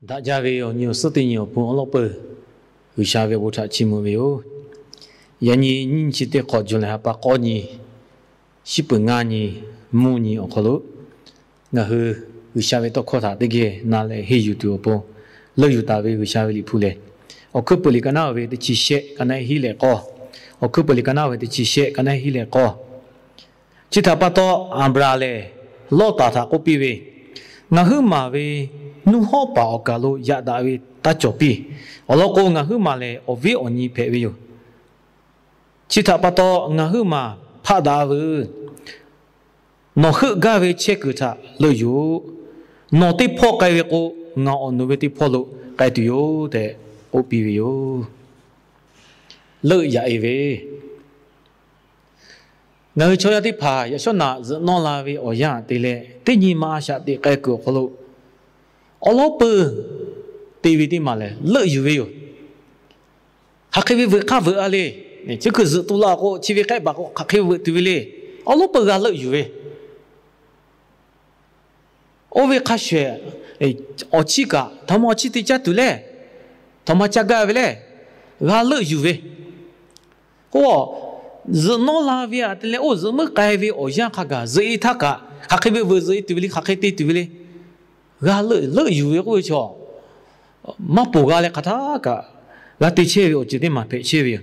Daꞈ jaˇ ve awˬ nyi awˬ suhˉ teˇ nyi awˬ pon awˬ lawn peuˬ G'uiˬsha ve awˬ bon htaꞈ chiˇ mvuh ve yoˬ. Yaꞈ nyi nyiˇ nyi chi teˇ hk'awꞈ July ha pa k'awˇ nyi, shiˉ peuˬ ngaˇ nyi, mvuhˇ nyi awˬ hk'aw lo ngaˬ hui G'uiˬsha ve tawˇ hkawˇ htaꞈ teˇ geh na leh henˇ yuˬ tuˬ awˬ pon leuˆ yuˬ taˍ ve G'uiˬsha ve Liꞈ hpu lehˬ, Awˬ hkuiˉ peuˬ liꞈ ka naˉ ve teˇ chi shehˆ, ka naˉ hiˉ leh k'awˇ. Awˬ hkuiˉ peuˬ liꞈ ka naˉ ve teˇ chi shehˆ, ka naˉ hiˉ leh k'awˇ. Chi htaꞈ pa taw, Aˍbraˍhanˍ lehˬ Lawˇtaˍ htaꞈ k'oˆ piˇ ve, Ngaˬ huiˉ maˬ ve nuˇ hawˉ paˍ awˬ kaˍ lo yaꞈ daꞈ ve taˇ cawˬ piˇ. Awˬ lawn k'o, ngaˬ huiˉ maˬ lehˬ awˬ viˉ awˬ nyi hpehꞈ ve yoˬ. Chi htaꞈ pa taw, ngaˬ huiˉ maˬ hpaˆ daꞈ veuˬ. Nawˬ heuˆ gaˇ ve chehˇ kuiˬ htaꞈ leuˆ yuˬ-oꞈ. Nawˬ teˇ hpawˇ k'ai ve k'o, ngaˬ awˬ nawˬ ve teˇ hpawˇ lo k'ai tuˬ yoˬ tehꞈ k'oˆ piˇ ve yoˬ. Leuˆ yaꞈ-e ve, ngaˬ hui chaw yaˇ teˇ hpaˍ yaꞈ shawˉ naꞈ zuhꞈ nawˇ la ve awˬ yanˇ te leh, teˇ nyi ma a shaꞈ teꞈ k'ai kuiˬ awˬ hk'aw lo awˬ lawn peuˬ te ve teˇ maˬ lehˬ leuˆ yuˬ ve yoˬ. Hk'aˬ hk'e ve veuꞈ hk'aˇ veuꞈ-a le. Chi hkui zuhꞈ tu la k'o, chi ve k'ehˆ baˬ k'o, hk'aˬ hk'e ve veuꞈ tuˬ ve le. Awˬ lawn peuˬ g'a leuˆ yuˬ ve, oˇ ve hk'a shuˍ awˬ chiˇ kaꞈ, htaꞈ ma awˬ chiˇ te caˇ tuˬ lehˬ, htaꞈ ma caˇ gaˇ ve lehˬ, g'a leuˆ yuˬ ve. K'o, zuhꞈ nawˇ la ve aꞈ te leh oˇ zuhꞈ meuˉ k'ai ve awˬ yanˇ hk'a gaˬ zuhꞈ-e htaˇ kaꞈ, hk'aˬ hk'e ve veuꞈ zuhꞈ-e tuˬ ve le, hk'aˬ hk'e te tuˬ ve le. G'a leuˆ yuˬ ve k'oˆ ve chaw maˇ poˬ g'a leh hk'aˬ htaˇ kaꞈ g'a te chehˇ ve awˬ ceuˬ teˇ maˬ hpehꞈ chehˇ ve yoˬ.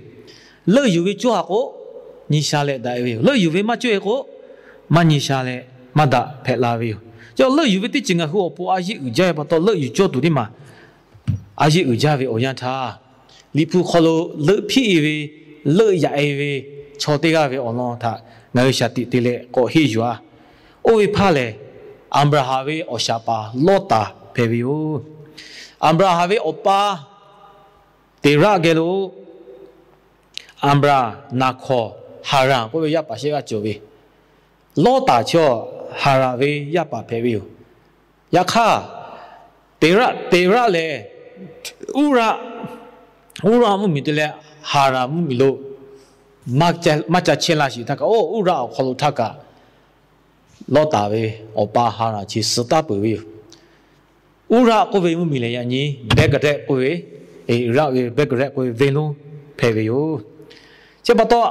Leuˆ yuˬ ve cawˇ-a k'o, nyi sha leh daꞈ-e ve yoˬ. Leuˆ yuˬ ve maˇ cawˇ-e k'o, maˇ nyi sha leh maˇ daꞈ hpehꞈ la ve yoˬ. Chi leuˆ yuˬ ve teˇ ceuˬ ngaˬ hui awˬ pon a yeˆ uiˍ jaˇ ve pa taw, leuˆ yuˬ cawˇ tuˬ teˇ maˬ a yeˆ uiˍ jaˇ ve awˬ yanˇ htaˇ, Liꞈ hpu hk'aw lo leuˆ hpiˆ-e ve, leuˆ yaꞈ-e ve chaw teˇ g'aˇ ve awˬ lawn htaꞈ ngaˬ hui shaˍ tiꞈ te leh k'awꞈ henˇ yuˬ-a. Oˇ ve hpaˇ lehˬ, Aˍbraˍhanˍ ve awˬ shaˍ paˍ Lawˇtaˍ hpehꞈ ve yoˬ. Aˍbraˍhanˍ ve awˬ pa Teˍraˆ geh lo Aˍbraˍhanˍ, Naˍhkawˍ, Haˍranˍ k'oˆ ve yaˇ paˍ shehˆ g'aˇ cawˬ ve, Lawˇtaˍ chaw Haˍranˍ ve yaˇ paˍ hpehꞈ ve yoˬ. Yaꞈ hk'aˇ, Teˍraˆ, Teˍraˆ lehˬ Uˉraˆ, Uˉraˆ mvuhˇmiˬ te leh Haˍranˍ mvuhˇmiˬ lo maˇ ca chehˇ la sheˍ htaˇ kaꞈ, oˇ Uˉraˆ awˬ hk'aw lo htaˇ kaꞈ Lawˇtaˍ ve awˬ pa Haˍranˍ chi suh taˍ peuˬ ve yoˬ. Uˉraˆ k'oˆ ve mvuhˇmiˬ lehˬ yaꞈ nyi Behˇ-kaˍrehˆ k'oˆ ve, Iˍraˆ ve Behˇ-kaˍrehˆ k'oˆ ve venˇ lonˉ hpehꞈ ve yoˬ. Chi pa taw,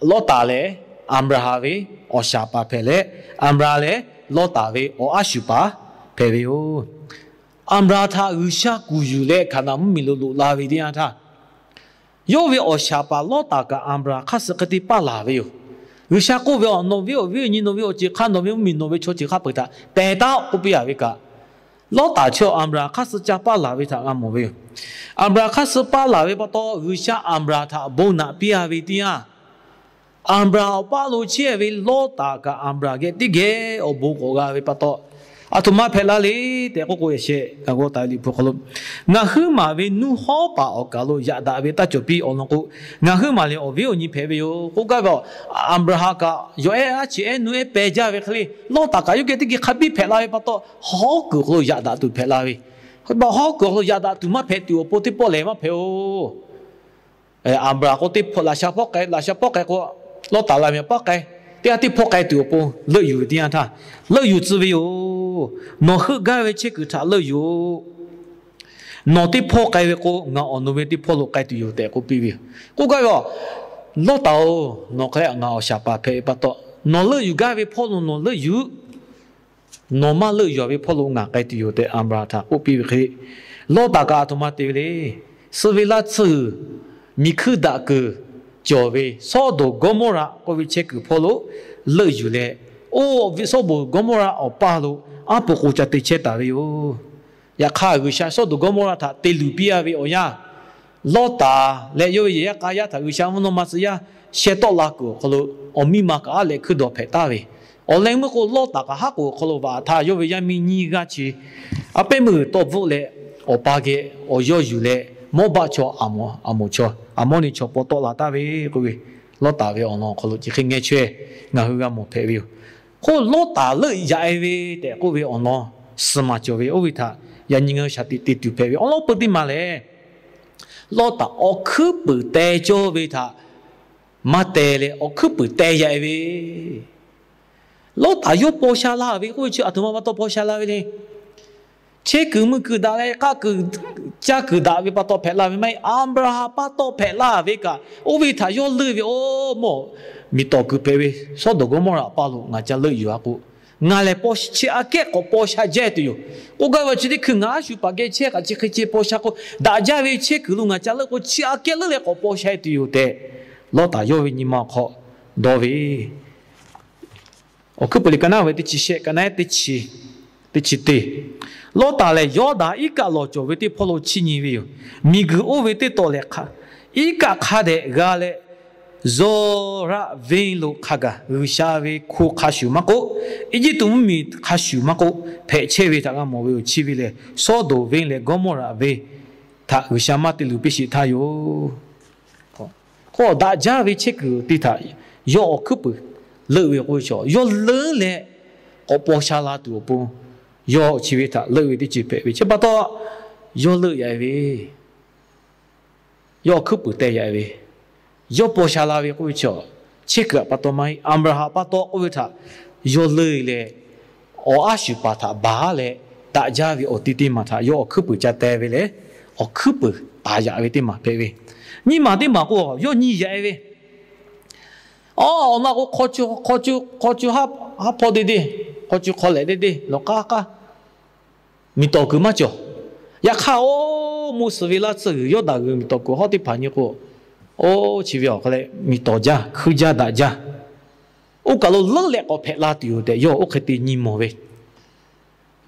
Lawˇtaˍ lehˬ Aˍbraˍhanˍ ve awˬ shaˍ paˍ hpehꞈ leh, Aˍbraˍhanˍ lehˬ Lawˇtaˍ ve awˬ aˉ shuˍ paˍ hpehꞈ ve yoˬ. Aˍbraˍhanˍ htaꞈ G'uiˬsha kuˬ yuˬ leh Hkaˍnanˍ mvuhˇmiˬ lo loꞈ la ve teˇ yanˇ htaˇ, yawˇ ve awˬ shaˍ paˍ Lawˇtaˍ kaꞈ Aˍbraˍhanˍ hk'aˇ suh hk'e te paˇ laˬ ve yoˬ. G'uiˬsha k'oˆ ve, Nawˬ ve awˬ viˉ awˬ nyi, nawˬ ve awˬ ceˬ hk'aˇ, nawˬ ve mvuhˇmiˬ, nawˬ ve chaw ceuˬ hk'aˇ peuˬ htaꞈ teh taˉ-oˆ k'oˆ piˇ-a ve kaꞈ, Lawˇtaˍ chaw Aˍbraˍhanˍ hk'aˇ suh ca paˇ laˬ ve htaꞈ g'a mawˬ ve yoˬ. Aˍbraˍhanˍ hk'aˇ suh paˇ laˬ ve pa taw, G'uiˬsha Aˍbraˍhanˍ htaꞈ bon naꞈ piˇ-a ve teˇ yanˇ, Aˍbraˍhanˍ awˬ paˇ lo chehˇ ve Lawˇtaˍ kaꞈ Aˍbraˍhanˍ geh teˇ geh awˬ bon k'awꞈ g'a ve pa taw, aˬ htoꞈ ma hpehꞈ la le tehꞈ k'oˆ k'o, yaꞈ sheh g'a g'aw taˍ ve Liꞈ hpu hk'aw lo, ngaˬ huiˉ maˬ ve nuˇ hawˉ paˍ awˬ kaˍ lo yaꞈ daꞈ ve taˇ cawˬ piˇ. Awˬ lawn k'o, ngaˬ huiˉ maˬ lehˬ awˬ viˉ awˬ nyi hpehꞈ ve yoˬ k'oˆ gaˇ ve. Aˍbraˍhanˍ kaꞈ yawˬ ehˉ aˉ chi ehˉ nuˇ ehˉ peh jaˇ ve hk'e le, Lawˇtaˍ kaꞈ yawˇ geh teˇ geh hk'a biˇ hpehꞈ la ve pa taw, hawˉ kuiˬ awˬ hk'aw lo yaꞈ daꞈ tuˬ hpehꞈ la ve. Hawˉ kuiˬ awˬ hk'aw lo yaꞈ daꞈ tuˬ maˇ hpehꞈ tuˬ awˬ pon teˇ pawˆ lehˬ maˇ hpehꞈ-oˬ. Aˍbraˍhanˍ k'o teˇ hpawˇ laꞈ sha hpawˇ k'ai, laꞈ sha pawˆ k'ai k'o, Lawˇtaˍ la miˬ pawˆ k'ai, teˇ g'aˇ teˇ hpawˇ k'ai tuˬ awˬ pon leuˆ yuˬ ve teˇ yanˇ htaˇ, leuˆ yuˬ tcuh ve yoˬ. Nawˬ heuˆ gaˇ ve chehˇ kuiˬ htaꞈ leuˆ yuˬ-oꞈ. Nawˬ teˇ hpawˇ k'ai ve k'o, ngaˬ awˬ nawˬ ve teˇ hpawˇ lo k'ai tuˬ yoˬ tehꞈ k'oˆ piˇ ve yoˬ. K'oˆ gaˇ ve, Lawˇtaˍ-oˬ, nawˬ hk'e ngaˬ awˬ shaˍ paˍ hpehꞈ ve pa taw, nawˬ leuˆ yuˬ gaˇ ve hpawˇ lo nawˬ leuˆ yuˬ. Nawˬ maˇ leuˆ yuˬ ve hpawˇ lo ngaˬ k'ai tuˬ yoˬ tehꞈ Aˍbraˍhanˍ htaꞈ k'oˆ piˇ ve hk'e, Lawˇtaˍ kaꞈ aˬ htoꞈ ma te ve le. Suh ve laˇ tsuhˇ g'uiˬ miˬ hkuiˇ daꞈ kuiˬ cawˬ ve Sawˉdonˍ Gawˇmawˇraꞈ k'oˆ ve chehˇ kuiˬ hpawˇ lo leuˆ yuˬ leh, oˇ Sawˉdonˍ Gawˇmawˇraꞈ awˬ paˇ lo aˉ po k'o ca te chehˇ taˍ ve yoˬ. Yaꞈ hk'aˇ, G'uiˬsha Sawˉdonˍ Gawˇmawˇraꞈ htaꞈ te luˬ piˇ-a ve awˬ yanˇ, Lawˇtaˍ leh yawˇ ve yehˬ yaˇ k'a yaˇ htaꞈ G'uiˬsha mvuhˇ naw ma tcuh yaˇ sheh tawˆ la kuiˬ awˬ hk'aw lo awˬ miˇ ma kaꞈ aˉ leh hkuiˇ dawˬ hpehꞈ taˍ ve, awˬ leh meuˇ k'o Lawˇtaˍ kaꞈ haˉ k'oˍ awˬ hk'aw lo vaꞈ htaˇ yawˇ ve yaˇ miˇ nyiˇ g'aˇ chi a pehˉ meuˇ g'uiˬ tawˆ bvuhˆ leh, awˬ pa geh awˬ yawˇ yuˬ leh Mawˇbaˆ chaw, Aˍmoˍ, Aˍmoˍ chaw, Aˍmawˇniˆ chaw paw tawˆ la taˍ ve k'oˆ ve, Lawˇtaˍ ve awˬ lawn awˬ hk'aw lo chi hk'e ngeh chaweh ngaˬ hui g'a mawˬ hpehꞈ ve yoˬ. K'o, Lawˇtaˍ leuˆ yaꞈ-e ve tehꞈ k'oˆ ve awˬ lawn suhˍ maˬ cawˬ ve, oˇ ve htaꞈ yaꞈ nyi ngaˬ hui shaˍ tiꞈ te tuˬ hpehꞈ ve. Awˬ lawn peuˬ teˇ maˬ lehˬ, Lawˇtaˍ awˬ hkuiˉ puiˍ teh cawˇ ve htaꞈ maˇ teh leh, awˬ hkuiˉ puiˍ teh yaꞈ-e ve. Lawˇtaˍ yawˇ paw sha la ve k'oˆ ve chi aˬ htoꞈ ma pa taw paw sha la ve le. Chehˇ kuiˬ mui kuiˬ daꞈ leh k'aˆ kuiˬ caˇ kuiˬ daꞈ ve pa taw hpehꞈ la ve maˇ heˆ. Aˍbraˍhanˍ pa taw hpehꞈ la ve kaꞈ, oˇ ve htaꞈ yawˇ leuˆ ve, oˇ mawˬ, miˬ tawˍ kuiˬ hpehꞈ ve Sawˉdonˍ Gawˇmawˇraꞈ paˇ lo ngaˬ ca leuˆ yuˬ-a k'o, ngaˬ lehˬ paw chi aꞈ kehˉ k'awꞈ paw sha jaˇ tuˬ yoˬ. K'oˆ gaˇ ve chi teˇ hkui ngaˬ a shu paˍ geh chehˇ kaꞈ chi hk'e ceh paw sha k'o, daꞈ jaˇ ve chehˇ kuiˬ lo ngaˬ ca leuˆ k'o, chi aꞈ kehˉ leuˆ leh k'awꞈ paw sha tuˬ yoˬ tehꞈ, Lawˇtaˍ yawˇ ve nyi ma awˬ hk'aw dawˇ ve Awˬ hkuiˉ puiˍ liꞈ ka naˉ ve teˇ chi shehˆ, ka naˉ teˇ chi, teˇ chi teˇ. Lawˇtaˍ lehˬ, Yawˇdanˍ iˉ kaˆ lawˬ cawˬ ve teˇ hpawˇ lo chiˇ nyi ve yoˬ. Miˬguiˬ oˇ ve teˇ taw lehˬ, iˉ kaˆ hk'a dehꞈ g'a leh, Zawˍraˆ venˇ lo hk'a gaˬ G'uiˬsha ve hko hk'a shuˍ maˇ k'oˆ, Eˇjiˇtuꞈ mvuhˇmiˬ hk'a shuˍ maˇ k'oˆ, hpehꞈ chehˇ ve htaꞈ g'a mawˬ ve yoˬ. Chi ve lehˬ, Sawˉdonˍ venˇ leh Gawˇmawˇraꞈ venˇ htaꞈ G'uiˬsha maˇ te luˬ piˇ sheˍ htaˇ yoˬ. K'o, daꞈ jaˇ ve chehˇ kuiˬ te htaꞈ yawˇ awˬ hkuiˉ puiˍ leuˆ ve k'oˆ ve chaw, yawˇ leuˉ leh k'awꞈ paw sha la tuˬ awˬ pon, yawˇ chi ve htaꞈ leuˆ ve teˇ ceuˬ hpehꞈ ve chi pa taw, yawˇ leuˆ yaꞈ ve, yawˇ awˬ hkuiˉ puiˍ teh yaꞈ ve, yawˇ paw sha la ve k'oˆ ve chaw, chehˇ kuiˬ htaꞈ pa taw maˇ heˆ. Aˍbraˍhanˍ pa taw k'oˆ ve htaꞈ yawˇ leuˆ leh, awˬ a shu paˍ htaꞈ baˬ leh, daꞈ jaˇ ve awˬ ti teˇ maˬ htaꞈ yawˇ awˬ hkuiˉ puiˍ ca teh ve leh, awˬ hkuiˉ puiˍ taˍ yaꞈ ve teˇ maˬ hpehꞈ ve. Nyiˇ maˬ teˇ maˬ k'o, yawˇ nyi yaꞈ e ve, awˬ, awˬ na k'o, hk'aw co haˉ hpawˇ deˇ deˇ, hk'aw co hk'aw lehˬ deˇ deˇ lawˬ k'aˉ k'aˉ, miˬ tawˍ kuiˬ maˇ cawˬ. Yaꞈ hk'aˇ, oˇ, mvuhˇ suhˍ ve laˇ tsuhˇ g'uiˬ Yawˇdanˍ g'uiˬ miˬ tawˍ kuiˬ hawˉ teˇ hpaˍ nyi k'o, oˇ, chi ve awˬ hk'a leh miˬ tawˍ jaˇ, hkuiˇ jaˇ, daꞈ jaˇ. Oˇ kaˬ lo leuˉ leh k'awꞈ hpehꞈ la tuˬ yoˬ tehꞈ yawˇ oˇ hk'e te nyi mawˬ ve.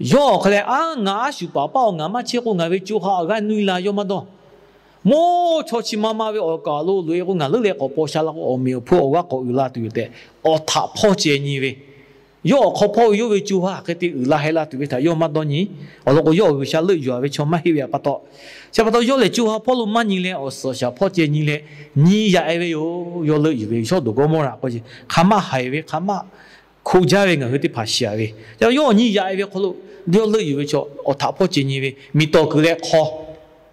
Yawˇ awˬ hk'a leh, aˉ, ngaˬ a shu paˍ paˇ-oˬ, ngaˬ maˇ chehˇ k'o, ngaˬ ve co ha awˬ g'aˇ nuˇ la yawˇ maˇ dawˇ. Mawˇ chaw chi ma ma ve awˬ kaˬ lo loꞈ e k'o, ngaˬ leuˉ leh k'awꞈ paw sha la k'o, awˬ meꞈ awˬ hponˇ awˬ g'aˇ k'awꞈ uiˍ la tuˬ yoˬ tehꞈ, awˬ htaꞈ hpawˇ ceh nyi ve. Yawˇ awˬ hk'aw hpawˇ ve yawˇ ve co ha hk'e te uiˍ la heh la tuˬ ve htaꞈ yawˇ maˇ dawˇ nyi. Awˬ lawn k'o, yawˇ awˬ G'uiˬsha leuˆ yuˬ-a ve chaw maˇ heˆ ve pa taw, chi pa taw yawˇ lehˬ co ha hpawˇ lo maˇ nyi leh, awˬ suhˍ awˬ shaˍ hpawˇ ceh nyi leh, nyi yaꞈ e ve yoˬ. Yawˇ leuˆ yuˬ ve Sawˉdonˍ Gawˇmawˇraꞈ k'o, hk'aˬ maˇ haiˬ ve, hk'aˬ maˇ hko jaˇ ve ngaˬ hui teˇ hpaˍ shiˍ-a ve. Yawˇ nyi yaꞈ e ve hk'aw lo, yawˇ leuˆ yuˬ ve chaw awˬ htaꞈ hpawˇ ceh nyi ve, miˬ tawˍ kuiˬ leh hk'aw,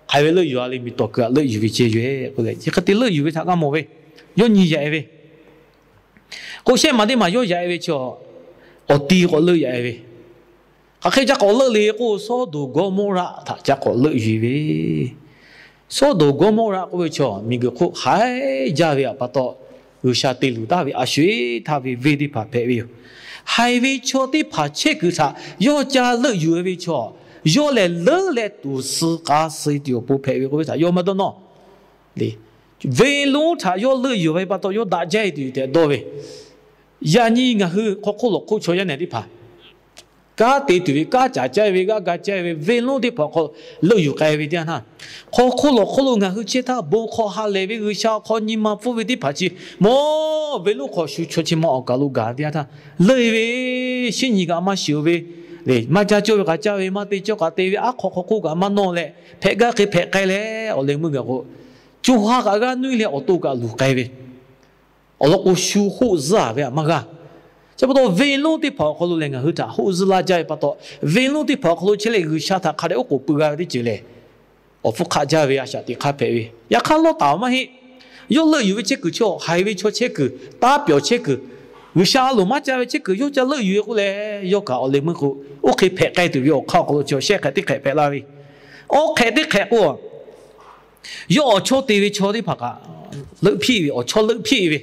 hk'aˬ ve leuˆ yuˬ-a le, miˬ tawˍ kuiˬ htaꞈ leuˆ yuˬ ve ceh yoˬ k'oˆ leh, chi hk'e te leuˆ yuˬ ve htaꞈ g'a mawˬ ve. Yawˇ nyi yaꞈ e ve k'o, shehˆ maˬ teˇ maˬ yawˇ yaꞈ e ve chaw, awˬ ti k'awꞈ leuˆ yaꞈ e ve. Hk'aˬ hk'e ca k'awꞈ leuˆ le k'o, Sawˉdonˍ Gawˇmawˇraꞈ htaꞈ ca k'awꞈ leuˆ yuˬ ve. Sawˉdonˍ Gawˇmawˇraꞈ k'oˆ ve chaw, miˬguiˬ hk'oˆ haiˉ jaˇ ve pa taw, G'uiˬsha te luˬ taˍ ve a sho-eˬ htaˇ ve venˇ teˇ hpaˍ hpehꞈ ve yoˬ. Haiˬ ve chaw teˇ hpaˍ chehˇ kuiˬ htaꞈ yawˇ ca leuˆ yuˬ ve chaw, yawˇ lehˬ leuˉ leh tuˍ suh k'a suh tuˬ awˬ pon hpehꞈ ve k'oˆ ve htaꞈ yawˇ maˇ dawˇ nawˇ le. Venˇ lonˉ htaꞈ yawˇ leuˆ yuˬ ve pa taw, yawˇ daꞈ jaˇ e tuˬ yoˬ tehꞈ dawˇ ve. Yaꞈ nyi ngaˬ hui hk'aw hk'oˆ lawˬ hk'oˆ chaw yaˇ nehˬ teˇ hpaˍ, kanˉ te tuˬ ve, kanˉ caˍ caˇ ve, g'aˇ ga caˇ ve, venˇ lonˉ teˇ hpaˍ hk'aw leuˆ yuˬ k'ai ve teˇ yanˇ htaˇ, hk'aw hk'oˆ lawˬ hk'oˆ lo ngaˬ hui chehˇ htaˇ, bon hk'aw ha lehˬ ve G'uiˬsha awˬ hk'aw nyi ma pfuhˇ ve teˇ hpaˍ chi mawˇ venˇ lonˉ hk'aw shu chaw chi ma awˬ kaˬ lo gaˬ teˇ yanˇ htaˇ, leuˆ ve, shinˉ nyi kaꞈ maˇ shiˍ-o ve, maˇ caˇ cawˇ ve kaꞈ caˇ ve, maˇ te cawˇ kaꞈ te ve, aˉ hk'aw hk'aw hk'oˆ kaꞈ maˇ nawˇ leh, hpehꞈ gaˇ hk'e hpehꞈ k'ai leh, awˬ leh meuˇ gaˬ k'o, co ha kaꞈ g'aˇ nuˇ leh awˬ to kaꞈ luˬ k'ai ve. Awˬ lawn k'o, shu hoˆ zuhˇ-a ve htaꞈ maˇ g'a. Chi pa taw, venˇ lonˉ teˇ hpaˍ awˬ hk'aw lo lehˬ ngaˬ hui htaꞈ hoˆ zuhˇ laˇ jaˇ ve pa taw, venˇ lonˉ teˇ hpaˍ awˬ hk'aw lo chehˇ leh G'uiˬsha htaꞈ hk'a dehꞈ oˉ k'oˍ pui g'a ve teˇ ceuˬ lehˬ, awˬ hpfuhˇ hk'aˆ jaˇ ve a shaꞈ teꞈ hk'aˇ hpehꞈ ve. Yaꞈ hk'aˇ, Lawˇtaˍ maˇ heˆ. Yawˇ leuˆ yuˬ ve chehˇ kuiˬ chi, haiˬ ve chaw chehˇ kuiˬ, taˇ pyawˬ chehˇ kuiˬ, G'uiˬsha a loˍ maˇ ca ve chehˇ kuiˬ yawˇ ca leuˆ yuˬ ve k'oˆ leh, yawˇ kaꞈ awˬ leh meuˇ k'o, oˇ hk'e hpehꞈ k'ai tuˬ ve awˬ hk'aˇ awˬ hk'aw lo chi shehˆ hk'ehꞈ teˇ hk'ehꞈ hpehꞈ la ve. Awˬ hk'ehꞈ teˇ hk'ehꞈ k'o, yawˇ awˬ chawˇ te ve chaw teˇ hpaˍ kaꞈ leuˆ hpiˆ ve, awˬ chawˇ leuˆ hpiˆ ve.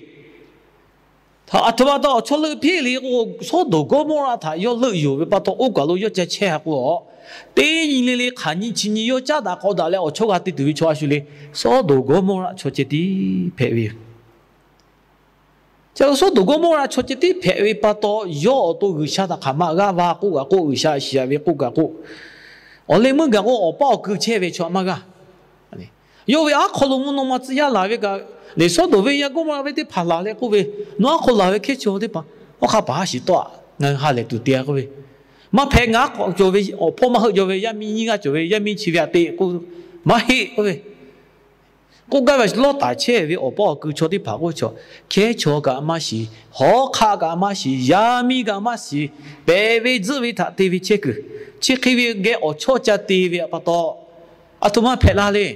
Aˬ htoꞈ ma pa taw awˬ chawˇ leuˆ hpiˆ le k'o, Sawˉdonˍ Gawˇmawˇraꞈ htaꞈ yawˇ leuˆ yuˬ ve pa taw, oˇ kaˬ lo yawˇ ca chehˇ ha k'o, teˇ nyi le le hk'aˬ nyi chi nyi yawˇ caˉ daꞈ k'aw daꞈ leh awˬ chawˇ g'a te tuˬ ve chaw a shu le, Sawˉdonˍ Gawˇmawˇraꞈ chaw ceh tiˉ hpehꞈ ve yoˬ. Chi Sawˉdonˍ Gawˇmawˇraꞈ chaw ceh tiˉ hpehꞈ ve pa taw, yawˇ awˬ to G'uiˬsha htaꞈ hk'aˬ ma g'aˇ va k'oˆ kaꞈ k'oˆ, G'uiˬsha shiˍ-a ve k'oˆ kaꞈ k'oˆ, awˬ leh meuˇ gaˬ k'o awˬ paˇ awˬ kui chehˇ ve chaw maˇ g'a. Yawˇ ve aˉ hk'aw lo mvuhˇ naw ma tcuh yaˇ laˬ ve kaꞈ, lehˬ Sawˉdonˍ venˇ yaˇ Gawˇmawˇraꞈ venˇ teˇ hpaˍ laˬ leh k'oˆ ve, Nawˬ aˉ hk'aw laˬ ve hkehˉ chaw teˇ hpaˍ, awˬ hk'aˇ paˍ haˉ shiˍ tawˆ-a, ngaˬ hui ha lehˬ tuˬ te-a k'oˆ ve, maˇ hpehꞈ ngaˬ aˉ hk'aw cawˬ ve awˬ hpawˇ maˇ heuˆ jaw ve yaˇ miˇ nyiˇ g'aˇ cawˬ ve yaˇ miˇ chi ve aꞈ te k'o, maˇ heˆ k'oˆ ve. K'oˆ gaˇ ve, Lawˇtaˍ chehˇ ve awˬ paˇ awˬ kui chaw teˇ hpaˍ k'oˆ ve chaw, hkehˉ chaw kaꞈ maˇ shiˍ, hawˉ hk'aˆ kaꞈ maˇ shiˍ, yaˇ miˇ kaꞈ maˇ shiˍ, pehꞈ ve tzuhˆ ve htaꞈ te ve chehˇ kuiˬ, chi hk'e ve geh awˬ chawˇ ca te ve pa taw, aˬ htoꞈ ma hpehꞈ la le.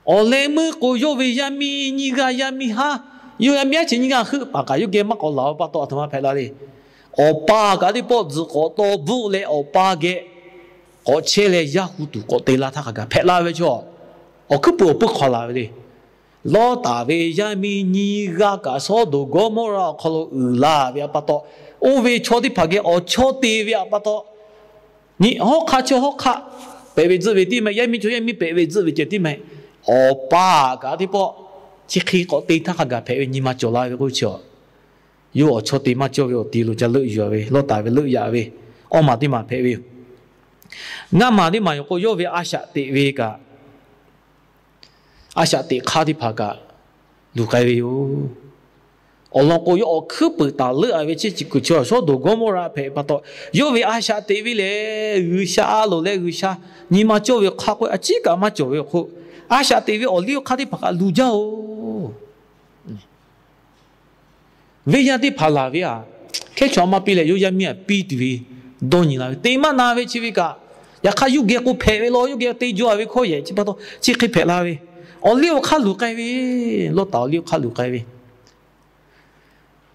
Awˬ leh meuˇ k'o, yawˇ ve yaˇ miˇ nyiˇ g'aˇ, yaˇ miˇ haˉ, yawˇ yaˇ miˇ haˉ chi nyiˇ g'aˇ heuˆ paˍ kaꞈ yawˇ geh maˇ k'awꞈ laˬ ve pa taw, aˬ htoꞈ ma hpehꞈ la le. Awˬ pa kaꞈ teˇ pawˆ tzuhꞈ k'awꞈ taw bvuhˆ leh, awˬ pa geh k'awꞈ chehˇ leh yaˇ hu tuˬ k'awꞈ te la htaˇ hk'a gaˬ hpehꞈ la ve chaw, awˬ hkuiˉ puiˍ awˬ puiˉ hk'aw la ve le. Lawˇtaˍ ve yaˇ miˇ nyiˇ g'aˇ kaꞈ Sawˉdonˍ Gawˇmawˇraꞈ awˬ hk'aw lo uiˍ la ve htaꞈ pa taw, oˇ ve chaw teˇ hpaˍ geh awˬ chawˇ te ve htaꞈ pa taw, nyi hawˉ hk'aˆ chaw hawˉ hk'aˆ pehꞈ ve tzuhˆ ve tiˉ mehˍ, yaˇ miˇ chaw yaˇ miˇ pehꞈ ve tzuhˆ ve ceh tiˉ mehˍ, awˬ pa kaꞈ teˇ pawˆ chi hk'e k'awꞈ te htaˇ hk'a gaˬ hpehꞈ ve nyi ma cawˬ la ve k'oˆ ve chi, yawˇ awˬ chawˇ te maˇ cawˇ ve awˬ ti lo ca leuˆ yuˬ ve, Lawˇtaˍ ve leuˆ yaꞈ ve awˬ maˬ teˇ maˬ hpehꞈ ve yoˬ. Ngaˇ maˬ teˇ maˬ yoˬ k'o, yawˇ ve a shaꞈ teꞈ ve kaꞈ, a shaꞈ teꞈ hk'aˇ teˇ hpaˍ kaꞈ luˬ k'ai ve yoˬ. Awˬ lawn k'o, yawˇ awˬ hkuiˉ puiˍ taˍ leuˆ a ve chehˇ kuiˬ chaw Sawˉdonˍ Gawˇmawˇraꞈ hpehꞈ pa taw, yawˇ ve a shaꞈ teꞈ ve lehˬ, G'uiˬsha a loˍ leh G'uiˬsha nyi ma cawˇ ve hk'a k'oˆ a ciˉ kaꞈ maˇ cawˬ ve awˬ hk'oˆ, a shaꞈ teꞈ ve awˬ liˇ awˬ hk'aˇ teˇ hpaˍ kaꞈ luˬ jaˇ oˬ. Venˇ yaˇ teˇ hpaˍ laˬ ve aꞈ, hkehˉ chaw maˇ piˇ leh yawˇ yaˇ miˇ aꞈ piˇ tuˬ ve dawˇ nyi la ve, te maˇ na ve chi ve kaꞈ, yaꞈ hk'aˇ yawˇ geh k'o hpehꞈ ve law, yawˇ geh te jaw a ve hkawˇ yehˬ chi pa taw chi hk'e hpehꞈ la ve. Awˬ liˇ awˬ hk'aˇ luˬ k'ai ve, Lawˇtaˍ awˬ liˇ awˬ hk'aˇ luˬ k'ai ve.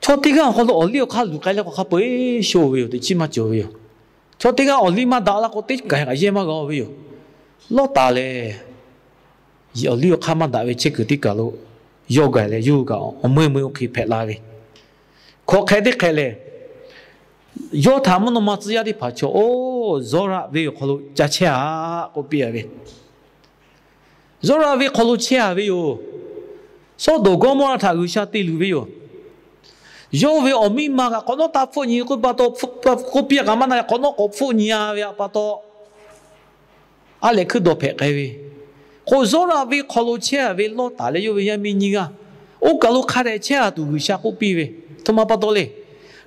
Chaw teˇ g'aˇ awˬ hk'aw lo awˬ liˇ awˬ hk'aˇ luˬ k'ai leh k'awꞈ hk'a peu-eˬ sho ve yoˬ, teꞈ chiˉ maˇ cawˬ ve yoˬ. Chaw teˇ g'aˇ awˬ liˇ maˇ daꞈ la k'o, teˇ kaˬ kaꞈ yehˇ maˇ g'a ve yoˬ. Lawˇtaˍ lehˬ, awˬ liˇ awˬ hk'aˇ maˇ daꞈ ve chehˇ kuiˬ teˇ kaˬ lo yawˇ gaˬ leh, yawˇ hui kaꞈ awˬ meuˇ meuˇ oˇ hk'e hpehꞈ la ve. Hkawꞈ hk'e teˇ hk'e lehˬ, yawˇ htaꞈ mvuhˇ naw ma tcuh yaˇ teˇ hpaˍ chaw, oˇ, Zawˇraꞈ venˇ awˬ hk'aw lo ca chehˇ a k'oˆ piˇ a ve. Zawˇraꞈ venˇ hk'aw lo chehˇ a ve yoˬ. Sawˉdonˍ Gawˇmawˇraꞈ htaꞈ G'uiˬsha te luˬ ve yoˬ. Yawˇ ve awˬ miˇ ma kaꞈ hk'awꞈ nawˉ taˇ hpfuhˆ nyi k'oˆ pa taw, k'oˆ piˇ a kaꞈ maˇ na, hk'awꞈ nawˉ k'awꞈ hpfuhˆ nyi a ve pa taw, a lehˬ hkuiˇ dawˬ hpehꞈ k'ai ve. K'o, Zawˇraꞈ venˇ hk'aw lo chehˇ a ve Lawˇtaˍ leh yawˇ ve yaˇ miˇ nyiˇ g'aˇ, oˇ kaˬ lo hk'a dehꞈ chehˇ a tuˬ G'uiˬsha k'oˆ piˇ ve, aˬ htoꞈ ma pa taw le.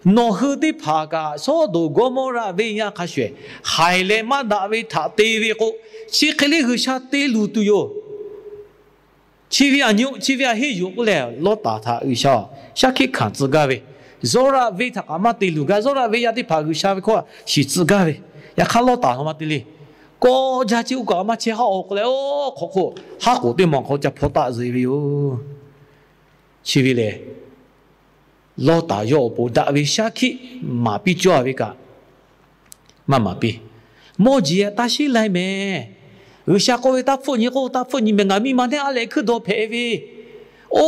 Nawˬ hui teˇ hpaˍ kaꞈ Sawˉdonˍ Gawˇmawˇraꞈ venˇ yaˇ hk'a shuˍ shuˍ haiˬ leh maˇ daꞈ ve htaꞈ te ve k'o, chi hk'e le G'uiˬsha te luˬ tuˬ yoˬ. Chi ve aˬ nyi, chi ve aˬ heˆ yoˬ k'oˆ leh, Lawˇtaˍ htaꞈ G'uiˬsha shaˉ hkiˆ hkanˍ tcuh gaˇ ve, Zawˇraꞈ venˇ htaꞈ kaꞈ maˇ te luˬ gaˇ, Zawˇraꞈ venˇ yaˇ teˇ hpaˍ G'uiˬsha ve hkawˇ shiˍ tcuh gaˇ ve. Yaꞈ hk'aˇ, Lawˇtaˍ htaꞈ maˇ te le. Kawˇ jaˇ chi oˇ kaꞈ maˇ chehˇ haˉ-o k'oˆ leh, oˇ hk'awꞈ hk'oˆ haˉ k'oˍ teˇ maˬ hk'aw ca hpaw taˆ zuhꞈ ve yoˬ. Chi ve lehˬ, Lawˇtaˍ yawˇ awˬ pon daꞈ ve shaˉ hkiˆ maˍ piˇ cawˇ ve kaꞈ, maˇ maˍ piˇ. Mawˇ jeˬ taˇ sheˉ lai mehˍ. G'uiˬsha k'oˆ ve, taˇ hpfuhˆ nyi k'o, taˇ hpfuhˆ nyi mehˍ. Ngaˬ miˇ ma teˇ a lehˬ hkuiˇ dawˬ hpehꞈ ve, oˇ,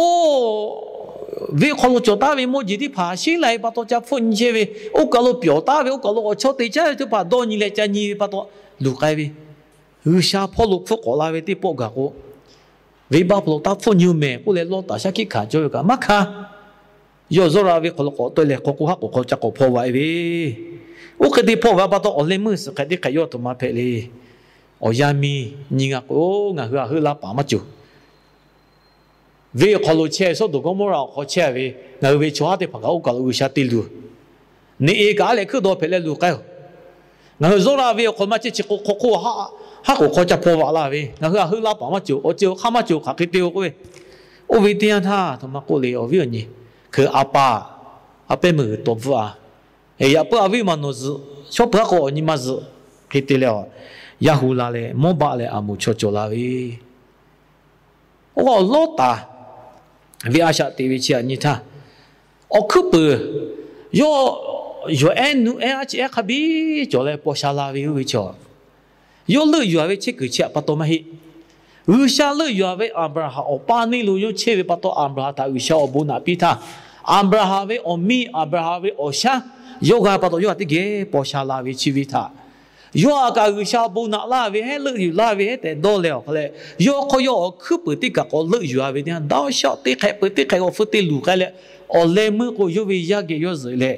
venˇ hk'aw lo cawˬ taˍ ve mawˇ jeˬ teˇ hpaˍ sheˉ lai pa taw ca hpfuhˆ nyi chehˇ ve, oˇ kaˬ lo pyawˬ taˍ ve, oˇ kaˬ lo awˬ chawˇ te caˉ ve teˇ hpaˍ dawˇ nyi leh ca nyi ve pa taw luˬ k'ai ve. G'uiˬsha hpawˇ lo hpfuhˆ k'awꞈ la ve teˇ pawˆ gaˬ k'o, venˇbaˆ hpawˇ lo taˇ hpfuhˆ nyi mehˍ k'oˆ leh Lawˇtaˍ shaˉ hkiˆ hkanˍ cawˇ ve kaꞈ maˇ hkanˍ. Yawˇ Zawˇraꞈ venˇ hk'aw lo k'awꞈ tawˆ leh hk'aw k'oˆ haˉ k'oˍ hk'aw ca k'awꞈ hpaw vaꞈ e ve. Oˇ hk'e te hpaw vaꞈ pa taw, awˬ leh meuˇ suhˍ hk'e teˇ hk'e yawˇ aˬ htoꞈ ma hpehꞈ le. Awˬ yaˇ miˇ nyiˇ g'aˇ k'o, ngaˬ hui aˬ heuˆ laˇ paˍ maˇ cawˬ. Venˇ awˬ hk'aw lo chehˇ, Sawˉdonˍ Gawˇmawˇraꞈ awˬ hk'aw chehˇ ve ngaˬ hui ve chaw haˉ teˇ hpaˍ kaꞈ oˇ kaˬ lo G'uiˬsha te luˬ. Neꞈ e kaꞈ a lehˬ hkuiˇ dawˬ hpehꞈ leh luˬ k'ai-oˬ. Ngaˬ hui Zawˇraꞈ venˇ awˬ hk'aw maˇ chehˇ chi k'o, hk'aw k'oˆ haˉ k'oˍ hk'aw ca hpaw vaꞈ la ve, ngaˬ hui aˬ heuˆ laˇ paˍ maˇ cawˬ, awˬ ceuˬ awˬ hk'aˇ maˇ cawˬ hk'aˬ hk'e te o k'oˆ ve. Oˇ ve teˇ yanˇ htaˇ aˬ htoꞈ ma k'oˆ le, awˬ viˉ awˬ nyi, hk'e a pa, a pehˉ meuˇ g'uiˬ tawˍ bvuhˆ a. Yaꞈ puiˉ a viˉ ma nawˬ zuhꞈ, shawˉ peuˬ haˉ k'o awˬ nyi ma zuhꞈ hk'e te leh, yaˇ hu la leh Mawˇbaˆ leh Aˍmoˍ chaw cawˬ la ve. Oˇ, Lawˇtaˍ ve a shaꞈ teꞈ ve chi aˬ nyi htaˇ, awˬ hkuiˉ puiˍ, yawˇ yawˬ ehˉ nuˇ ehˉ aˉ chi ehˉ hk'a biˇ cawˬ leh paw sha la ve oˇ ve chaw, yawˇ leuˆ yuˬ a ve chehˇ kuiˬ chi aꞈ pa taw maˇ heˆ. G'uiˬsha leuˆ yuˬ a ve Aˍbraˍhanˍ awˬ paˇ neˇ lo yawˇ chehˇ ve pa taw, Aˍbraˍhanˍ htaꞈ G'uiˬsha awˬ bon naꞈ piˇ htaˇ, Aˍbraˍhanˍ ve awˬ miˇ, Aˍbraˍhanˍ ve awˬ shaˉ yawˇ g'a pa taw, yawˇ htaꞈ teˇ geh paw sha la ve chi ve htaꞈ yawˇ aꞈ kaꞈ G'uiˬsha bon naꞈ laˇ ve heˉ, leuˆ yuˬ laˇ ve heˉ tehꞈ dawˇ leh awˬ hk'aw leh, yawˇ hk'aw yawˇ awˬ hkuiˉ puiˍ teˇ kaˬ k'awꞈ leuˆ yuˬ a ve teˇ yanˇ, daꞈ shaˆ teˇ hk'ehꞈ peuˬ teˇ hk'ehꞈ awˬ hpfuhˇ te luˬ k'ai leh, awˬ leh meuˇ k'o yawˇ ve yaˇ geh yawˇ zuhꞈ leh,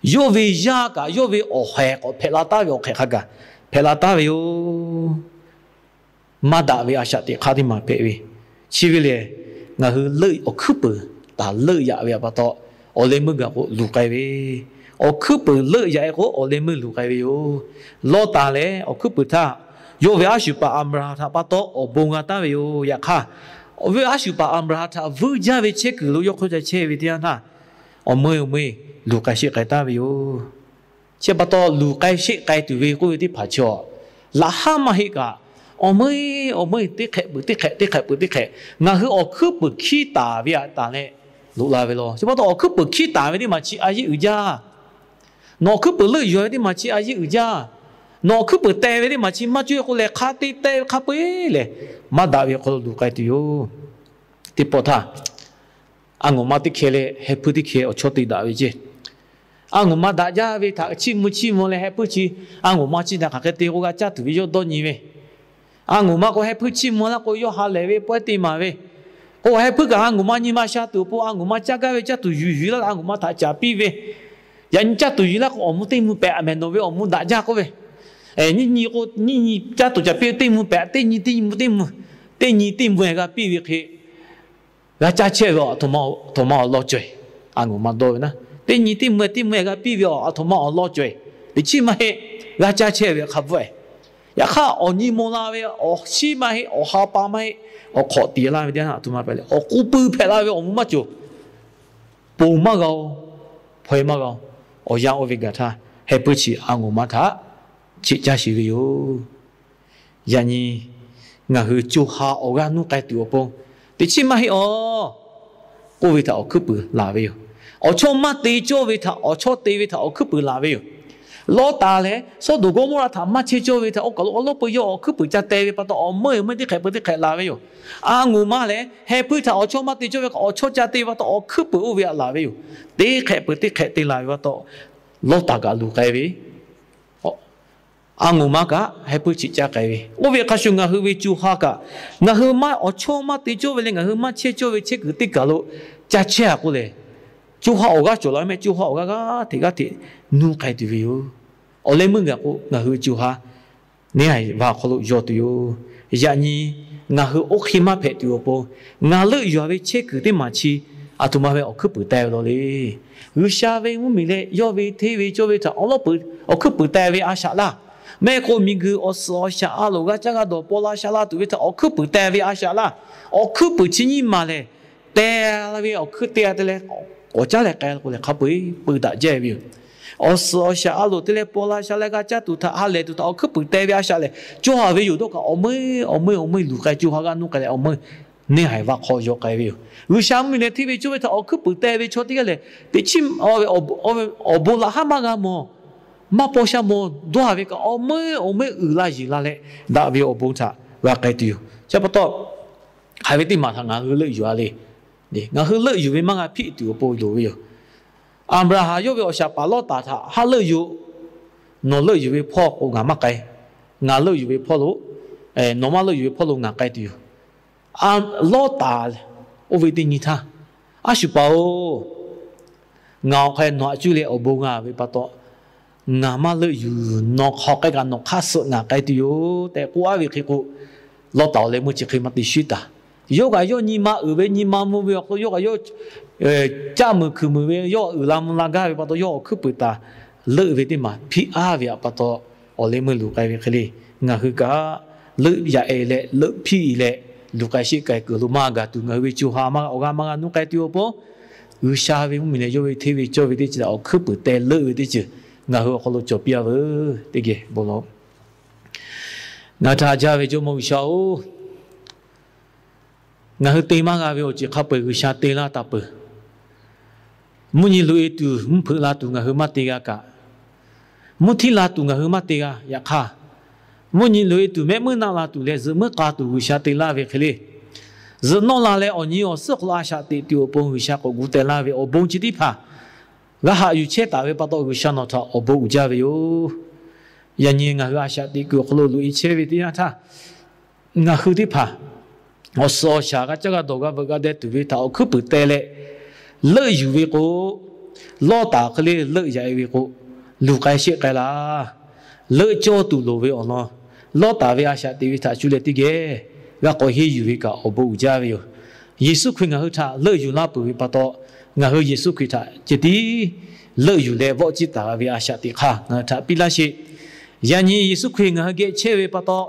yawˇ ve yaˇ kaꞈ yawˇ ve awˬ haiˬ k'awꞈ hpehꞈ la taˍ ve awˬ hk'ehꞈ hk'a gaˬ hpehꞈ la taˍ ve yoˬ. Maˇ daꞈ ve a shaꞈ teꞈ hk'aˇ teˇ maˬ hpehꞈ ve, chi ve lehˬ, ngaˬ hui leuˆ awˬ hkuiˉ puiˍ taˍ leuˆ yaꞈ ve pa taw, awˬ leh meuˇ gaˬ k'o luˬ k'ai ve. Awˬ hkuiˉ puiˍ leuˆ yaꞈ e k'o awˬ leh meuˇ luˬ k'ai ve yoˬ. Lawˇtaˍ lehˬ awˬ hkuiˉ puiˍ htaˇ, yawˇ ve a shu paˍ Aˍbraˍhanˍ htaꞈ pa taw awˬ bon g'a taˍ ve yoˬ. Yaꞈ hk'aˇ, awˬ viˉ a shu paˍ Aˍbraˍhanˍ htaꞈ vuiˇ jaˇ ve chehˇ kuiˬ lo yawˇ hk'oˆ ca chehˇ ve teˇ yanˇ htaˇ, awˬ meuˇ awˬ meuˇ luˬ k'ai sheˆ k'ai taˍ ve yoˬ. Chi pa taw luˬ k'ai sheˆ k'ai tuˬ ve k'oˆ ve teˇ hpaˍ chaw, laꞈ haˉ maˇ heˆ kaꞈ, awˬ meuˇ awˬ meuˇ teˇ hk'ehꞈ peuˬ teˇ hk'ehꞈ teˇ hk'ehꞈ peuˬ teˇ hk'ehꞈ ngaˬ hui awˬ hkuiˉ puiˍ hkiˉ taˍ ve aꞈ taˍ leh loꞈ la ve law. Chi pa taw awˬ hkuiˉ puiˍ hkiˉ taˍ ve teˇ maˬ chi a yeˇ uiˍ jaˇ. Nawˬ awˬ hkuiˉ puiˍ leuˆ yuˬ ve teˇ maˬ chi a yeˇ uiˍ jaˇ. Nawˬ awˬ hkuiˉ puiˍ teh ve teˇ maˬ chi maˇ cawˬ k'oˆ leh, hk'a te teh ve hk'a peu-eˬ lehˬ, maˇ daꞈ ve awˬ hk'aw lo luˬ k'ai tuˬ yoˬ. Teˇ pawˆ htaˇ, a ngoˍ ma teˇ hkeh leh heh hpuiˇ teˇ hkeh awˬ chawˇ te daꞈ ve ceˇ. A ngoˍ ma daꞈ jaˇ ve htaꞈ chiˇ mvuh chiˇ mvuh leh heh hpuiˇ chi a ngoˍ ma chi htaꞈ hk'aˬ hk'e te k'o g'a caˇ tuˬ ve yawˇ dawˇ nyi ve. A ngoˍ ma k'o heh hpuiˇ chiˇ mvuh laˇ k'o yawˇ ha lehˬ ve pawehˇ teˇ maˬ ve. K'o heh hpuiˇ kaꞈ a ngoˍ ma nyi ma sha tuˬ awˬ pon a ngoˍ ma caˇ gaˇ ve caˇ tuˬ yuˬ yuˬ laˇ a ngoˍ ma htaꞈ caˍ piˇ ve. Yaꞈ nyi caˇ tuˬ yuˬ laˇ k'o awˬ mvuh teˇ mvuh pehꞈ mehˬ, nawˬ ve awˬ mvuh daꞈ jaˇ k'oˆ ve. Nyiˇ nyi k'o nyiˇ nyi caˇ tuˬ caˍ piˇ ve teˇ mvuh pehꞈ, teˇ nyi teˇ mvuh teˇ mvuh, teˇ nyi teˇ mvuh-eˬ g'a piˇ ve hk'e, g'a caˇ chehˇ ve aˬ htoꞈ ma awˬ lawn cawˬ-eˬ. A ngoˍ ma dawˇ ve naˉ, teˇ nyi teˇ mvuh-eˬ teˇ mvuh-eˬ g'a piˇ ve aˬ htoꞈ ma awˬ lawn cawˬ-eˬ. Teˇ chiˉ maˇ heˆ, g'a caˇ chehˇ ve hk'a bvuhˆ-eˬ. Yaꞈ hk'aˇ awˬ nyi maw la ve awˬ shiˉ maˇ heˆ, awˬ ha pa maˇ heˆ, awˬ hk'awꞈ tiˍ laˇ ve teˇ yanˇ aˬ htoꞈ ma hpehꞈ leh, awˬ k'u pui hpehꞈ la ve awˬ mvuh maˇ cawˬ. Ponˬ maˇ g'a-oˬ, hpaweh maˇ g'a-oˬ. Awˬ yanˇ oˇ ve gaˬ htaˇ heh hpuiˇ chi a ngoˍ ma htaꞈ cheꞈ caˇ sheˍ ve yoˬ. Yaꞈ nyi ngaˬ hui co ha awˬ g'aˇ nuˇ k'ai tuˬ awˬ pon, teˇ chiˉ maˇ heˆ-oˬ k'oˆ ve htaꞈ awˬ hkuiˉ puiˍ laˬ ve yoˬ. Awˬ chawˇ maˇ te cawˇ ve htaꞈ awˬ chawˇ te ve htaꞈ awˬ hkuiˉ puiˍ laˬ ve yoˬ. Lawˇtaˍ lehˬ Sawˉdonˍ Gawˇmawˇraˆ htaꞈ maˇ chehˇ cawˇ ve htaꞈ oˇ kaˬ lo awˬ lawˉ peu yawˇ awˬ hkuiˉ puiˍ ca teh ve pa taw awˬ meuˇ awˬ meuˇ teˇ hk'ehꞈ peu teˇ hk'ehꞈ laˬ ve yoˬ. A ngoˍ ma lehˬ heh hpuiˇ htaꞈ awˬ chawˇ maˇ te cawˇ ve kaꞈ awˬ chawˇ ca te pa taw awˬ hkuiˉ puiˍ oˇ ve htaꞈ laˬ ve yoˬ. Teˇ hk'ehꞈ peu teˇ hk'ehꞈ te laˬ ve pa taw Lawˇtaˍ kaꞈ luˬ k'ai ve, a ngoˍ ma kaꞈ heh hpuiˇ cheꞈ caˇ k'ai ve. Oˇ ve hk'a shuˍ ngaˬ hui ve co ha kaꞈ, ngaˬ hui maˇ awˬ chawˇ maˇ te cawˇ ve leh ngaˬ hui maˇ chehˇ cawˇ ve chehˇ kuiˬ teˇ kaˬ lo ca chehˇ-a k'oˆ lehˬ, co ha awˬ g'aˇ cawˬ la mehˆ, co ha awˬ g'aˇ g'aˇ hteꞈ g'aˇ hteꞈ nuˇ k'ai tuˬ ve yoˬ. Awˬ leh meuˇ gaˬ k'o ngaˬ hui ve co ha neˇ haiˬ va awˬ hk'aw lo yaw tuˬ yoˬ. Yaꞈ nyi ngaˬ hui oˇ hk'e maˇ hpehꞈ tuˬ awˬ pon, ngaˬ leuˆ yuˬ-a ve chehˇ kuiˬ teˇ maˬ chi aˬ htoꞈ ma ve awˬ hkuiˉ puiˍ teh ve law le. G'uiˬsha ve mvuhˇmiˬ leh yawˇ ve hteˇ ve cawˇ ve htaꞈ awˬ lawˉ peu awˬ hkuiˉ puiˍ teh ve a shaꞈ laˇ. Mehˆ k'o miˬguiˬ awˬ suhˍ awˬ shaˍ a loˍ g'a caˇ g'a dawˬ paw la sha la tuˬ ve htaꞈ awˬ hkuiˉ puiˍ teh ve a shaꞈ laˇ. Awˬ hkuiˉ puiˍ chi nyiˇ maˬ lehˬ, teh la ve awˬ hkuiˉ te-a te leh, k'awꞈ caˉ leh k'ai k'o lehˬ hk'a peu-eˬ peu daꞈ jaˇ ve yoˬ. Awˬ suhˍ awˬ shaˍ a loˍ te leh paw la sha leh g'a caˇ tuˬ htaꞈ ha lehˬ tuˬ htaꞈ awˬ hkuiˉ puiˍ teh ve a shaꞈ lehˬ, co ha ve yoˬ dawˇ kaꞈ awˬ meuˇ awˬ meuˇ awˬ meuˇ luˬ k'ai, co ha g'aˇ nuˇ k'ai leh awˬ meuˇ neˇ haiˬ va hk'aw yaw k'ai ve yoˬ. G'uiˬsha mvuhˇmiˬ leh hteˇ ve cawˇ ve htaꞈ awˬ hkuiˉ puiˍ teh ve chaw teˇ g'aˇ lehˬ, teˇ chiˉ awˬ bon laꞈ haˉ maˇ g'a mawˬ, maˇ paw sha mawˬ dawˇ-a ve kaꞈ awˬ meuˇ awˬ meuˇ uiˍ la yuˬ la leh daꞈ ve awˬ bon htaꞈ g'a k'ai tuˬ yoˬ. Chi pa taw, hk'aˬ ve teˇ maˬ htaꞈ ngaˬ hui leuˆ yuˬ-a le. Ngaˬ hui leuˆ yuˬ ve maˇ g'a hpiˆ tuˬ awˬ pon loˍ ve yoˬ. Aˍbraˍhanˍ yawˇ ve awˬ shaˍ paˍ Lawˇtaˍ htaꞈ haˉ leuˆ yuˬ. Nawˬ leuˆ yuˬ ve hpawˇ k'o ngaˬ maˇ k'ai. Ngaˬ leuˆ yuˬ ve hpawˇ lo, nawˬ maˇ leuˆ yuˬ ve hpawˇ lo ngaˬ k'ai tuˬ yoˬ. Lawˇtaˍ oˇ ve teˇ nyi htaˇ, A shu paˍ-oˬ, ngaˬ awˬ hk'aw nawˬ htaꞈ cuˇ leh awˬ bon g'a ve pa taw, ngaˬ maˇ leuˆ yuˬ, nawˬ hk'aw k'ai kaꞈ nawˬ hk'aˇ suh ngaˬ k'ai tuˬ yoˬ tehꞈ k'oˆ-a ve hk'e k'o, Lawˇtaˍ awˬ leh meuˇ chi hk'e maˇ te shuˉ taˍ. Yawˇ kaꞈ yawˇ nyi ma uiˍ ve nyi ma mvuh ve awˬ hk'aw lo yawˇ kaꞈ yawˇ caˆ muiˬ hkuiˬ muiˬ ve, yawˇ uiˍ la mvuh la gaˇ ve pa taw yawˇ awˬ hkuiˉ puiˍ taˍ leuˆ ve teˇ maˬ hpiˆ-a ve pa taw, awˬ leh meuˇ luˬ k'ai ve hk'e le, ngaˬ hui kaꞈ leuˆ yaꞈ-e leh leuˆ hpiˆ-e leh luˬ k'ai sheˆ k'ai kuiˬ lo maˇ gaˬ tuˬ, ngaˬ hui ve co ha maˇ awˬ g'aˇ maˇ g'a nuˇ k'ai tuˬ awˬ pon, G'uiˬsha ve mvuhˇmiˬ leh yawˇ ve hteˇ ve cawˇ ve teˇ ceuˬ htaꞈ awˬ hkuiˉ puiˍ teh leuˆ ve teˇ ceuˬ ngaˬ hui awˬ hk'aw lo cawˬ piˇ-a veuˬ teˇ geh bon lawˬ. Ngaˬ htaꞈ haꞈ jaˇ ve Jawˇmawˇ G'uiˬsha-oˬ, ngaˬ hui te maˇ g'a ve awˬ ceuˬ hk'a peu-eˬ G'uiˬsha te laˇ taˍ peuˬ. Mvuhˇ nyi loꞈ-e tuˬ mvuhˇ hpeuꞈ la tuˬ ngaˬ hui maˇ te g'a kaꞈ, mvuhˇ htiˇ la tuˬ ngaˬ hui maˇ te g'a. Yaꞈ hk'aˇ, mvuhˇ nyi loꞈ-e tuˬ mehˆ muiˉ naˆ la tuˬ leh zuhꞈ muiˉ k'a tuˬ G'uiˬsha te laˇ ve hk'e le, zuhꞈ nawˇ la leh awˬ nyi awˬ suhˉ hk'aw lo a shaꞈ teꞈ tuˬ awˬ pon G'uiˬsha k'awꞈ gu teh laˇ ve awˬ bon chi teˇ hpaˍ g'a haꞈ yuˬ chehˇ taˍ ve pa taw, G'uiˬsha nawˬ htaꞈ awˬ bon uiˍ jaˇ ve yoˬ. Yaꞈ nyi ngaˬ hui a shaꞈ teꞈ kuiˬ awˬ hk'aw lo loꞈ-e chehˇ ve teˇ yanˇ htaˇ, ngaˬ hui teˇ hpaˍ awˬ suhˍ awˬ shaˍ g'a caˇ g'a dawˬ g'a veuꞈ g'a deh tuˬ ve htaꞈ awˬ hkuiˉ puiˍ teh leh leuˆ yuˬ ve k'o, Lawˇtaˍ hk'e le leuˆ yaꞈ-e ve k'o, luˬ k'ai sheˆ k'ai laˇ. Leuˆ cawˇ tuˬ loˍ ve awˬ lawn, Lawˇtaˍ ve a shaꞈ teꞈ ve htaꞈ cuˇ leh teˇ geh g'a k'awꞈ henˇ yuˬ ve kaꞈ awˬ bon uiˍ jaˇ ve yoˬ. Yeˍsuˆ Hkriꞈ ngaˬ hui htaꞈ leuˆ yuˬ laˇ peuˬ ve pa taw, ngaˬ hui Yeˍsuˆ Hkriꞈ htaꞈ ceh tiˉ leuˆ yuˬ leh vawˆ ciˇ taˍ ve a shaꞈ teꞈ hk'aˇ ngaˬ hui htaꞈ piˇ laˇ sheˍ. Yaꞈ nyi Yeˍsuˆ Hkriꞈ ngaˬ hui geh chehˇ ve pa taw,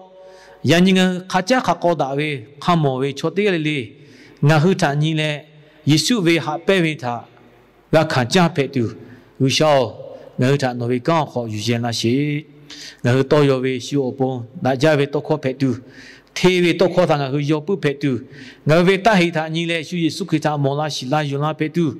yaꞈ nyi ngaˬ hui hk'a caˉ hk'a k'aw daꞈ ve hk'a mawˬ ve chaw teˇ g'aˇ le le, ngaˬ hui htaꞈ nyi leh Yeˍsuˆ ve haꞈ pehnˇ ve htaꞈ g'a hkanˍ caˇ hpehꞈ tuˬ, G'uiˬsha-oˬ, ngaˬ hui htaꞈ nawˬ ve kanˉ awˬ hk'aw yuˬ yehˬ laˇ sheˍ. Ngaˬ hui tawˇ yaw ve shu awˬ pon daꞈ jaˇ ve tawˇ hkawˇ hpehꞈ tuˬ, hteˇ ve tawˇ hkawˇ htaꞈ ngaˬ hui yaw puiˉ hpehꞈ tuˬ, ngaˬ hui ve taˇ heꞈ htaꞈ nyi leh shu Yeˍsuˆ Hkriꞈ htaꞈ mawˬ la shiˍ la yuˬ la hpehꞈ tuˬ,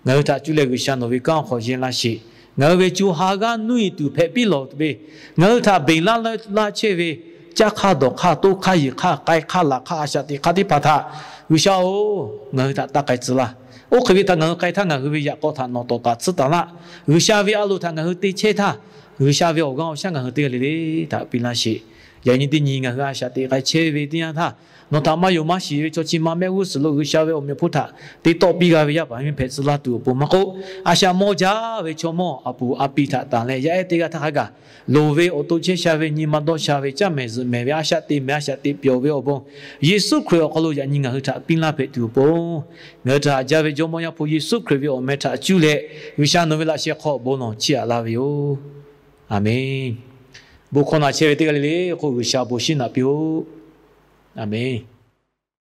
ngaˬ hui htaꞈ cuˇ leh G'uiˬsha nawˬ ve kanˉ awˬ hk'aw yehˬ laˇ sheˍ. Ngaˬ hui ve co ha g'aˇ nuˇ e tuˬ hpehꞈ piˇ lawˬ ve, ngaˬ hui htaꞈ beˬ laˇ laˇ chehˇ ve, caˇ hk'aˇ dawˬ hk'aˇ toˇ hk'aˇ yiˬ hk'aˇ k'ai hk'aˇ laꞈ hk'aˇ a shaꞈ teꞈ hk'aˇ teˇ hpaˍ htaꞈ, G'uiˬsha-oˬ, ngaˬ hui htaꞈ taˇ k'ai tcuh laˇ. Oˇ hk'e ve htaꞈ ngaˬ hui k'ai htaˇ ngaˬ hui ve yaꞈ k'aw htaꞈ nawˬ tawˍ taˍ tcuhˉ taˍ laˇ. G'uiˬsha ve a loˍ htaꞈ ngaˬ hui te chehˇ htaˇ, G'uiˬsha ve awˬ g'aˇ awˬ shaˉ ngaˬ hui teˇ g'aˇ le le htaꞈ piˇ laˇ sheˍ. Yaꞈ nyi teˇ nyi ngaˬ hui a shaꞈ teꞈ k'ai chehˇ ve teˇ yanˇ htaˇ, nawˬ htaꞈ maˇ yonˍ maˇ shiˍ ve chaw chi ma mehˆ g'uˇ suhˍ lo G'uiˬsha ve awˬ meꞈ awˬ hponˇ htaꞈ te tawˆ piˇ g'a ve yaˇ paˍ miˇ hpehꞈ tcuh laˇ tuˬ awˬ pon maˇ k'oˆ, a shaꞈ mawˇ jaˇ ve chaw mawˇ a puˍ a pi htaꞈ tanˬ leh yaˇ ehˉ teˇ g'aˇ htaˇ hk'a gaˬ loˍ ve awˬ to chehˇ sha ve nyi ma dawˇ sha ve caˇ mehˍ zuhꞈ mehˍ ve a shaꞈ te mehˍ a shaꞈ te pyawˬ ve awˬ bon, Yeˍsuˆ Hkriꞈ awˬ hk'aw lo yaꞈ nyi ngaˬ hui htaꞈ piˇ laˇ hpehꞈ tuˬ awˬ pon, ngaˬ hui htaꞈ haꞈ jaˇ ve Jawˇmawˇ Yaˇ hpu Yeˍsuˆ Hkriꞈ ve awˬ meh htaꞈ cuˇ leh G'uiˬsha nawˬ ve laꞈ sheh hk'aw bon lawˬ chiˇ aꞈ laˇ ve yoˬ. Aˬmenˍ. Bon hkawˇ na chehˇ ve teˇ g'aˇ le le k'o, G'uiˬsha bon shiˉ naꞈ piˇ-oˆ. Aˬmenˍ.